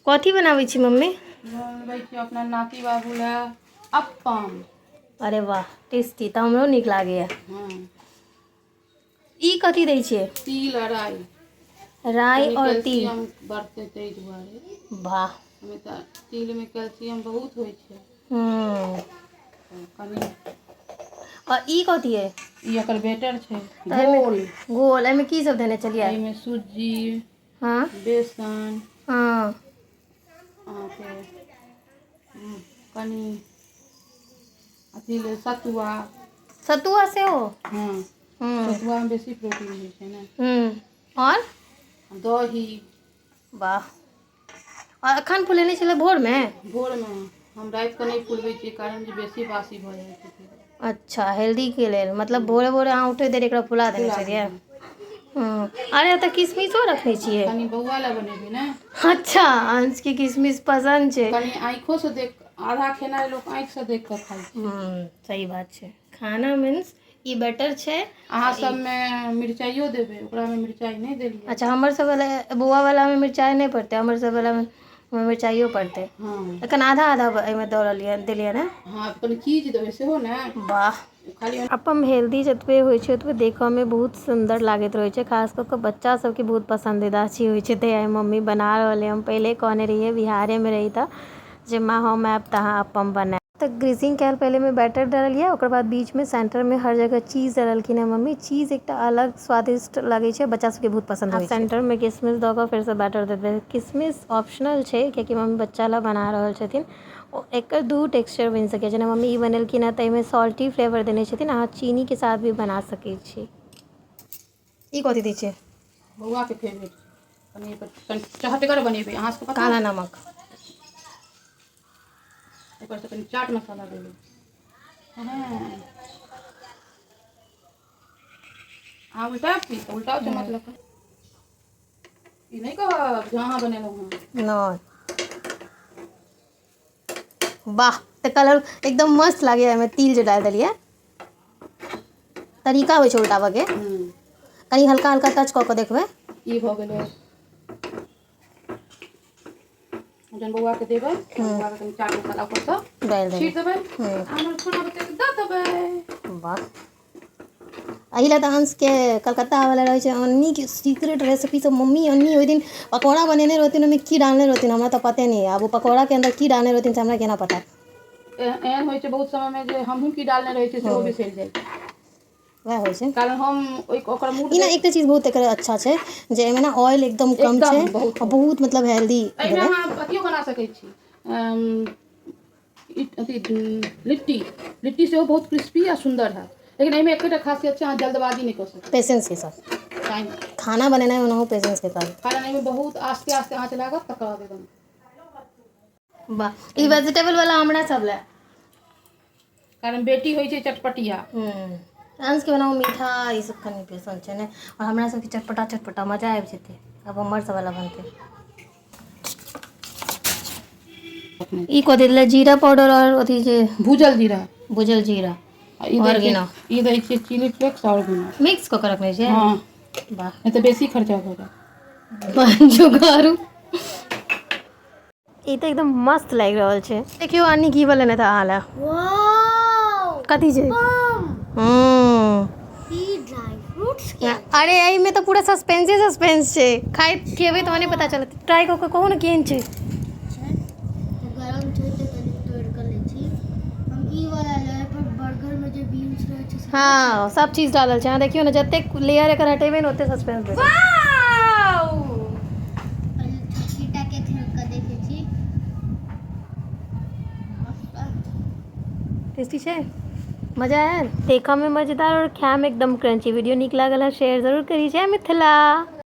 कथी बनाबै छी मम्मी? बनबै छी अपना नाती बाबू लए अप्पम। अरे वाह, टेस्टी तऽ हमरो नीक लागैया। ई कथी दै छियै? तिल आ राइ। राइ कनि आओर तिल कैल्सियम बढ़तै ताहि दुआरे। वाह। ओहिमे तऽ तिलमे कैल्सियम बहुत होइ छै। तऽ कनि आओर ई कथी है? ई एकर बेटर छै। तऽ एहिमे घोल। घोल। एहिमे की सब देने छलियै? एहिमे सुज्जी, बेसन, अहाँके कनि अथी सतुआ। सतुआ सेहो? हँ। सतुआमे बेसी प्रोटीन होइ छै ने। आओर दही। वाह, आओर अखन फुलेने छलै भोरमे? भोरमे। हम रातिके नहि फुलबै छियै, कारण जे बेसी बासी भऽ जाइ छै फेर। अच्छा, हेल्दी के लेल मतलब भोरे भोरे अहाँ उठे देर एकरा फुला देने फुला छलियै। देबै। अरे, तऽ किशमिशो रखने छियै? कनि बौआ लए बनेबै ने। अच्छा, अंशके किशमिश पसन्द छै। कनि आँखिओसँ देख, आधा खेनाइ लोक आँखिसँ देख कऽ खाइ छै। सही बात छै। खाना मीन्स ई बेटर छै। अहाँ सबमे मिरचाइयो देबै, ओकरामे मिरचाइ नहि देलियै। अच्छा, हमर सब वाला बौआ वालामे मिरचाइ नहि पड़तै, हमर सब वालामे मिरचाइयो पड़तै। एखन आधा आधा एहिमे दऽ रहलियै, देलियै ने। हँ, कनि चीज देबै सेहो ने। वाह। खाली अपन हेल्दी जतबे होइ छै, ओतबे देखऽमे बहुत सुन्दर लागैत रहै छै। खास कऽ कऽ बच्चा सबके बहुत पसन्दीदा चीज होइ छै। तऽ आइ मम्मी बना रहल है। हम पहिले कहने रहियै, बिहारेमे रही तऽ, जे माँ, हम आयब तऽ अहाँ अप्पम बनायब। तऽ ग्रीसिंग कयल पहिले बैटर डाललियै, ओकर बाद बीचमे सेंटरमे हर जगह चीज डाललखिन हँ मम्मी। चीज एकटा अलग स्वादिष्ट लगै छै, बच्चा सबके बहुत पसन्द होइ छै। सेंटरमे किशमिश दऽ कऽ फेरसँ बैटर देबै। किशमिश ऑप्शनल छै, कियाकि मम्मी बच्चा लए बना रहल छथिन। ओ एकर दू टेक्सचर बनि सकै छै। जेना मम्मी ई बनेलखिन हँ, तऽ एहिमे सॉल्टी फ्लेवर देने छथिन। अहाँ चीनीके साथ भी बना सकै छी। ई कथी दै छै? बौआके फेवरेट छै। कनि एकर कनि चहटगर बनेबै। अहाँ सबके पता काला नमक। ऊपरसँ कनि चाट मसाला देबै। हँ, अहाँ उल्टा छी तऽ उल्टाउ चम्मच लऽ कऽ। ई नहि कहब जे अहाँ बनेलहुँ हँ। नहि। वाह, तऽ कलर एकदम मस्त लागैया। एहिमे तिल जे डालि देलियै। तरीका होइ छै उल्टाबऽके। कनि हल्का हल्का टच कऽ कऽ देखबै। ई भऽ गेलै। जहन बौआके देबै, बौआके कनि चाट मसाला ऊपरसँ डालि देबै। छीट देबै। हमर छोटा बच्चाके दऽ देबै। वाह, एहि लए तऽ अंशके कलकत्ता आबऽ रहै छै। अन्नीके सीक्रेट रेसिपी सब मम्मी अन्नी ओहि दिन पकौड़ा बनेने रहथिन, ओहिमे की डालने रहथिन, हमरा तऽ पते नहि। आब ओ पकौड़ाके अन्दर की डालने रहथिन से हमरा केना पता? एहन होइ छै बहुत समयमे जे हमहूँ की डालने रहै छियै, सेहो बिसरि जाइ छी। वएह होइ छै। कारण हम ओहि ओकर मूड ई ने एकटा चीज बहुत एकर अच्छा छै जे एहिमे ने ऑयल एकदम कम छै। एकदम बहुत। आओर बहुत मतलब हेल्दी एहिमे भेलै। अहाँ अथियो बना सकै छी, अथी लिट्टी। लिट्टी सेहो बहुत क्रिस्पी आ सुन्दर हैत, लेकिन एहिमे एकेटा खासियत छै, अहाँ जल्दबाजी नहि कऽ सकै। पेशेंस के साथ। टाइम। खाना बनेनाइ ओनाहु पेशेंस के साथ। कारण एहिमे बहुत आस्ते आस्ते आँच लागत, तकर बाद एकदम वाह, ई वेजिटेबल वाला हमरा सब लए। कारण बेटी होइ छै चटपटिया। अंश के बनाउ मीठा ई सब कनि पसन्द छै ने, आओर हमरा सबके चटपटा चटपटा मजा आबि जेतै। आब हमर सब वाला बनतै। ई कथी देलै? जीरा पाउडर आओर अथी जे भूजल जीरा। भुजल जीरा। आ ई दै छियै। ऑर्गेनो। ई दै छियै चिली फ्लेक्स ऑर्गेनो। मिक्स कऽ कऽ रखने छियै? हँ। वाह। नहि तऽ बेसी खर्चा भऽ जायत। जुगाड़ू। ई तऽ एकदम मस्त लागि रहल छै। देखियौ, अन्नी की बनेने था अहाँ लए। वाओ! कथी छै? बम। ई ड्राई फ्रूट्स के अरे, एहिमे तऽ पूरा सस्पेंसे सस्पेंस छै। खाइ खेबै तहने पता चलत। ट्राई कऽ कऽ कहू ने, केहन छै? छै तऽ गरम छै, तऽ कनि तोड़ि कऽ लै छी। हम ई वाला लेबै पर बर्गर में जे बीन्स रहै छै से। हँ, सब चीज डालल छै। अहाँ देखियौ ने, जतेक लेयर एकर हटेबै ने, ओते सस्पेंस भेटत। वाओ! पहिले छोटकीटा के खेल कऽ देखै छी। मस्त। टेस्टी छै, मजा आयल। देखऽ में मजेदार और खाय में एकदम क्रंची। वीडियो नीक लागल है, शेयर जरूर करी। जय मिथिला।